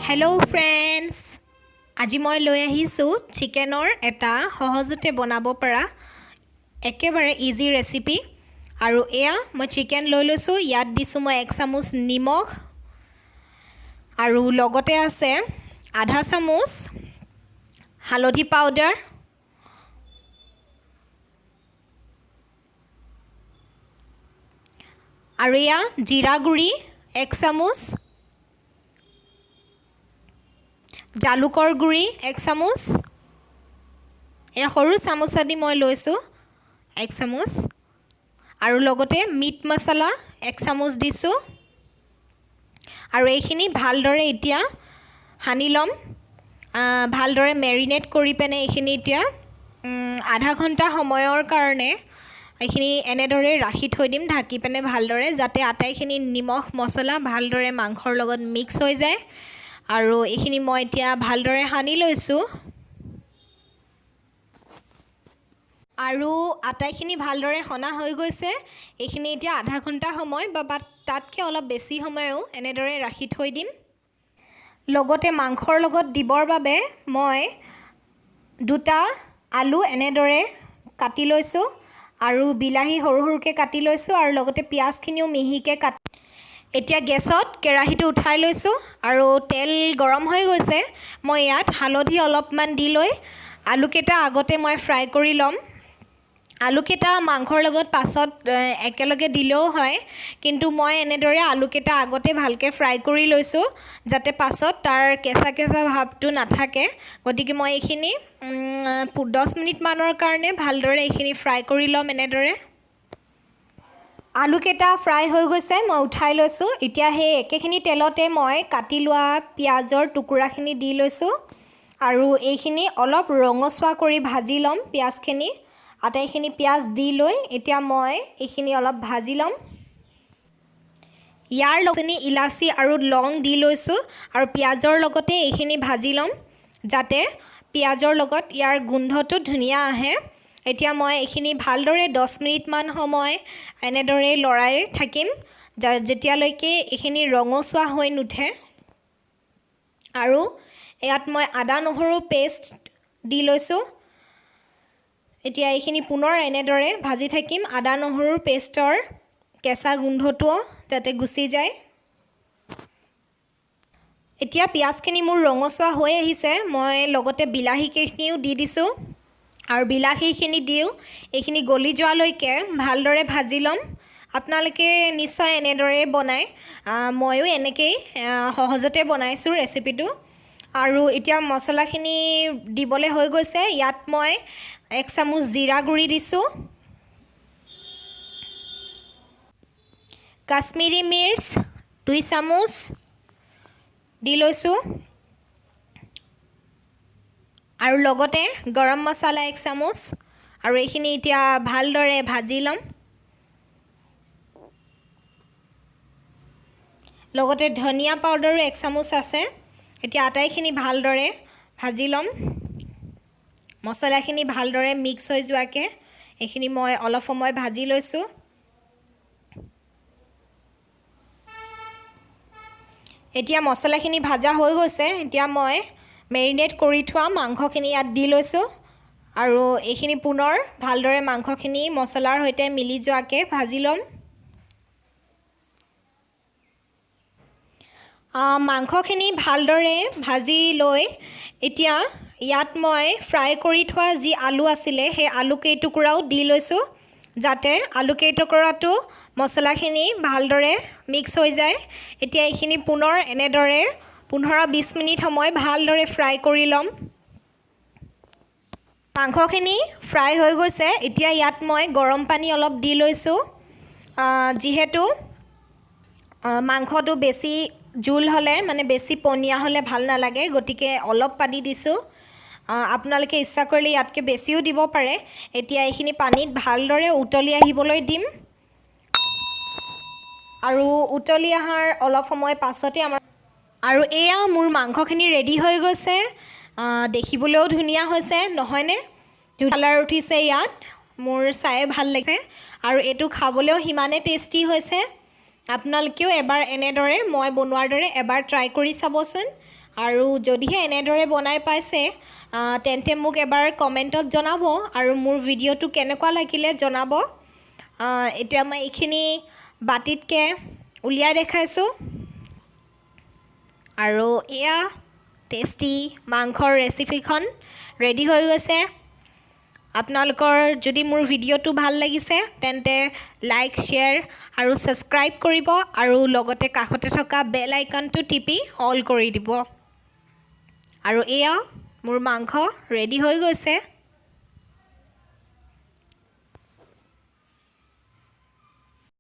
Hello' friends, আজি মই লৈ আহিছোঁ চিকেনৰ এটা সহজতে বনাব পৰা একেবাৰে ইজি ৰেচিপি। আৰু এয়া মই চিকেন লৈ লৈছোঁ। ইয়াত দিছোঁ মই 1 চামুচ নিমখ আৰু লগতে আছে আধা চামুচ হালধি পাউডাৰ, আৰু এয়া জিৰা গুড়ি 1 চামুচ, জালুকৰ গুড়ি 1 চামুচ, এয়া সৰু চামুচেদি মই লৈছোঁ 1 চামুচ, আৰু লগতে মিট মছলা 1 চামুচ দিছোঁ। আৰু এইখিনি ভালদৰে এতিয়া সানি ল'ম। ভালদৰে মেৰিনেট কৰি পেনে এইখিনি এতিয়া আধা ঘণ্টা সময়ৰ কাৰণে এইখিনি এনেদৰে ৰাখি থৈ দিম, ঢাকি পেনে ভালদৰে, যাতে আটাইখিনি নিমখ মছলা ভালদৰে মাংসৰ লগত মিক্স হৈ যায়। আৰু এইখিনি মই এতিয়া ভালদৰে সানি লৈছোঁ আৰু আটাইখিনি ভালদৰে সনা হৈ গৈছে। এইখিনি এতিয়া আধা ঘণ্টা সময় বা তাতকৈ অলপ বেছি সময়ো এনেদৰে ৰাখি থৈ দিম। লগতে মাংসৰ লগত দিবৰ বাবে মই 2টা আলু এনেদৰে কাটি লৈছোঁ আৰু বিলাহী সৰু সৰুকৈ কাটি লৈছোঁ আৰু লগতে পিঁয়াজখিনিও মিহিকৈ কাটি এতিয়া গেছত কেৰাহীটো উঠাই লৈছোঁ আৰু তেল গৰম হৈ গৈছে। মই ইয়াত হালধি অলপমান দি লৈ আলুকেইটা আগতে মই ফ্ৰাই কৰি ল'ম। আলুকেইটা মাংসৰ লগত পাছত একেলগে দিলেও হয়, কিন্তু মই এনেদৰে আলুকেইটা আগতে ভালকৈ ফ্ৰাই কৰি লৈছোঁ যাতে পাছত তাৰ কেঁচা কেঁচা ভাৱটো নাথাকে। গতিকে মই এইখিনি 10 মিনিটমানৰ কাৰণে ভালদৰে এইখিনি ফ্ৰাই কৰি ল'ম। এনেদৰে আলুকেইটা ফ্ৰাই হৈ গৈছে, মই উঠাই লৈছোঁ। এতিয়া সেই একেখিনি তেলতে মই কাটি লোৱা পিঁয়াজৰ টুকুৰাখিনি দি লৈছোঁ আৰু এইখিনি অলপ ৰঙচুৱা কৰি ভাজি ল'ম। পিঁয়াজখিনি আটাইখিনি পিঁয়াজ দি লৈ এতিয়া মই এইখিনি অলপ ভাজি ল'ম। ইয়াৰ লগতে ইলাচি আৰু লং দি লৈছোঁ আৰু পিঁয়াজৰ লগতে এইখিনি ভাজি ল'ম যাতে পিঁয়াজৰ লগত ইয়াৰ গোন্ধটো ধুনীয়া আহে। এতিয়া মই এইখিনি ভালদৰে 10 মিনিটমান সময় এনেদৰে লৰাই থাকিম যেতিয়ালৈকে এইখিনি ৰঙচুৱা হৈ নুঠে। আৰু ইয়াত মই আদা নহৰু পেষ্ট দি লৈছোঁ। এতিয়া এইখিনি পুনৰ এনেদৰে ভাজি থাকিম, আদা নহৰুৰ পেষ্টৰ কেঁচা গোন্ধটোও যাতে গুচি যায়। এতিয়া পিঁয়াজখিনি মোৰ ৰঙচুৱা হৈ আহিছে, মই লগতে বিলাহীখিনিও দি দিছোঁ আৰু বিলাহীখিনি দিও এইখিনি গলি যোৱালৈকে ভালদৰে ভাজি ল'ম। আপোনালোকে নিশ্চয় এনেদৰেই বনায়, ময়ো এনেকেই সহজতে বনাইছোঁ ৰেচিপিটো। আৰু এতিয়া মছলাখিনি দিবলৈ হৈ গৈছে। ইয়াত মই 1 চামুচ জিৰা গুড়ি দিছোঁ, কাশ্মীৰী মিৰ্চ 2 চামুচ দি লৈছোঁ আৰু লগতে গৰম মছলা 1 চামুচ। আৰু এইখিনি এতিয়া ভালদৰে ভাজি ল'ম। লগতে ধনিয়া পাউডাৰো 1 চামুচ আছে। এতিয়া আটাইখিনি ভালদৰে ভাজি ল'ম। মছলাখিনি ভালদৰে মিক্স হৈ যোৱাকৈ এইখিনি মই অলপ সময় ভাজি লৈছোঁ। এতিয়া মছলাখিনি ভাজা হৈ গৈছে। এতিয়া মই মেৰিনেট কৰি থোৱা মাংসখিনি ইয়াত দি লৈছোঁ আৰু এইখিনি পুনৰ ভালদৰে মাংসখিনি মছলাৰ সৈতে মিলি যোৱাকৈ ভাজি ল'ম। মাংসখিনি ভালদৰে ভাজি লৈ এতিয়া ইয়াত মই ফ্ৰাই কৰি থোৱা যি আলু আছিলে সেই আলু কেইটুকুৰাও দি লৈছোঁ যাতে আলু কেইটুকুৰাটো মছলাখিনি ভালদৰে মিক্স হৈ যায়। এতিয়া এইখিনি পুনৰ এনেদৰে 15-20 মিনিট সময় ভালদৰে ফ্ৰাই কৰি ল'ম। মাংসখিনি ফ্ৰাই হৈ গৈছে। এতিয়া ইয়াত মই গৰম পানী অলপ দি লৈছোঁ। যিহেতু মাংসটো বেছি জোল হ'লে মানে বেছি পনীয়া হ'লে ভাল নালাগে, গতিকে অলপ পানী দিছোঁ। আপোনালোকে ইচ্ছা কৰিলে ইয়াতকৈ বেছিও দিব পাৰে। এতিয়া এইখিনি পানীত ভালদৰে উতলি আহিবলৈ দিম আৰু উতলি অহাৰ অলপ সময় পাছতে আমাৰ আৰু এয়া মোৰ মাংসখিনি ৰেডি হৈ গৈছে। দেখিবলৈও ধুনীয়া হৈছে নহয়নে? কালাৰ উঠিছে ইয়াত, মোৰ চায়ে ভাল লাগিছে আৰু এইটো খাবলৈও সিমানে টেষ্টি হৈছে। আপোনালোকেও এবাৰ এনেদৰে মই বনোৱাৰ দৰে এবাৰ ট্ৰাই কৰি চাবচোন। আৰু যদিহে এনেদৰে বনাই পাইছে, তেন্তে মোক এবাৰ কমেণ্টত জনাব আৰু মোৰ ভিডিঅ'টো কেনেকুৱা লাগিলে জনাব। এতিয়া মই এইখিনি বাতিতকৈ উলিয়াই দেখাইছোঁ। আৰু এয়া টেষ্টি মাংসৰ ৰেচিপিখন ৰেডি হৈ গৈছে। আপোনালোকৰ যদি মোৰ ভিডিঅ'টো ভাল লাগিছে, তেন্তে লাইক, শ্বেয়াৰ আৰু ছাবস্ক্ৰাইব কৰিব আৰু লগতে কাষতে থকা বেল আইকনটো টিপি অল কৰি দিব। আৰু এয়া মোৰ মাংস ৰেডি হৈ গৈছে।